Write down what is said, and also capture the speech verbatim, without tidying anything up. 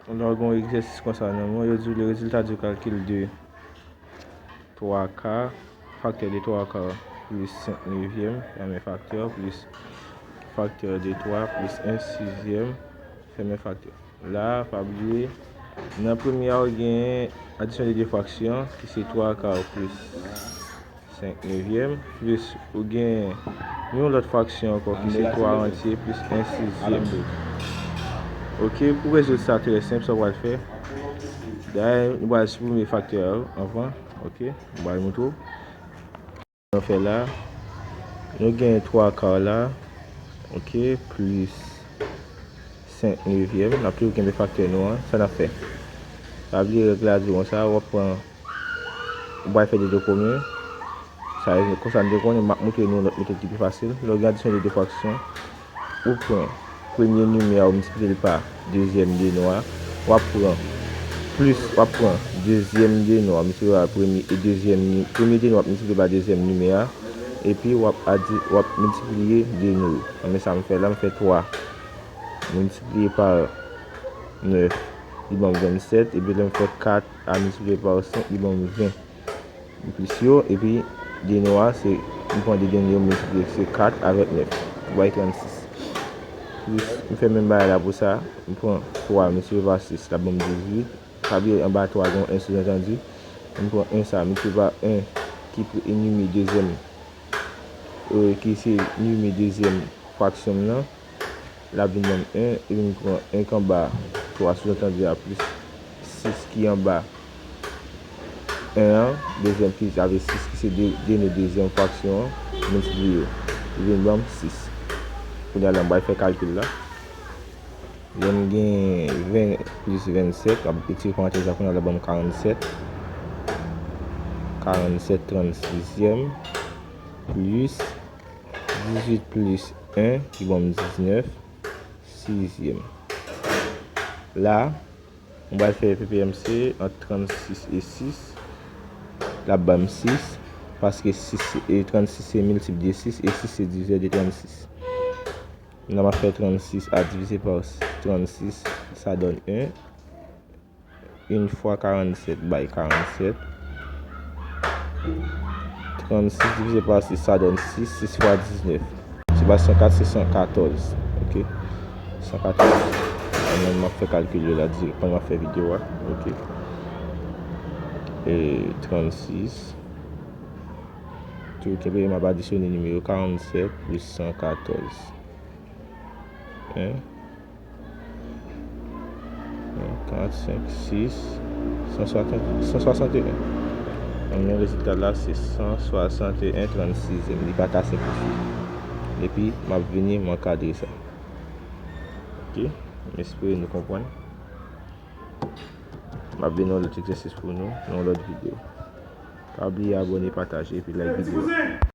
Lè w gen yon egzèsis konsa nan men w, yo di w le résultat du calcul de twa ka, facteur de twa ka plis senk nevyèm, fèmen facteur, plis facteur de twa plis en sizyèm, fèmen facteur. La, pa bliye, nan premye a, w gen adisyon de de fraksyon, ki se twa ka plis senk nevyèm, plis ou gen yon lòt fraksyon ankò ki se twa antye plis en sizyèm. Ok, pou rezoud sa trè senp, sa w pral fè, dayè, nou pral siprime faktè a anvan, ok, nou pral montre w. Nou fè la, nou gen twa ka la, ok, plis senk nevyèm, n ap toujou kenbe faktè nou an, sa n ap fè? Pa bliye règ la di w konsa, w ap pran, ou pral fè de de komen, sa vle di konsa nou te konnen, m ap montre nou yon lòt metòd ki pi fasil. Lè w gen adisyon de de fraksyon, ou pran premye nimè a, ou miltipliye l pa dezyèm de nou a, w ap pran plis, w ap pran dezyèm de nou a, miltipliye pa premye e dezyèm ni-, premye de nou a, w ap miltipliye pa dezyèm nimè a, epi w ap adi-, w ap miltipliye de nou yo. Men sa m fè la, m fè twa miltipliye pa nèf, li ban m vennsèt, epi lè m fè kat a miltipliye pa senk, li ban m ven. M plis yo, epi de nou a, se, m pran de de nou yo, m miltipliye, se kat avèk nèf, bay trannsis. Plis, m fè menm bagay la pou sa, m pran twa miltipliye pa sis, l ap ban m dizuit. Pa bliye anba twa gen yon en souzantandi. M pran en sa, miltipliye pa en ki pre-, nimè dezyèm, e, ki se nimè dezyèm fraksyon m nan. L ap vin ban m en, epi m pran en k anba twa souzantandi a plis sis ki anba en an, dezyèm ki avèk sis ki se de, de nou dezyèm fraksyon an, miltipliye yo. Li vin ban m sis. Kounye a la, m pral fè kalkil la. Lè m gen ven plis vennsèt, m ap retire parantèz la, kounye a la ban m karannsèt. Karannsèt trannsizyèm, plis dizuit plis en ki ban m diznèf, sizyèm. La, m pral fè P P M C ant trannsis e sis. L ap ban m sis, paske sis e trannsis se miltip de sis, e sis se divizè de trannsis. La, m ap fè trannsis a divize pa trannsis, sa donn en. Yon fwa karannsèt bay karannsèt. Trannsis divize pa sis, sa donn sis, sis fwa diznèf. Se pa san kat, se san katòz. Ok. San katòz. Mwen menm, m ap fè kalkil yo la dirèk pandan m ap fè videyo a. Ok. E trannsis. Tou kenbe, m ap adisyone nimewo karannsèt plis san katòz. En. Kat, senk, sis, san swasant, san swasant e en. Donk, men rezilta la, se san swasant e en trannsizyèm. Li pa ka senplifye. Epi, m ap vini, m ankadre sa. Ok? M espere nou konprann. M ap vin yon lòt egzèsis pou nou, nan yon lòt videyo. Pa bliye abòne, pataje, epi like videyo a.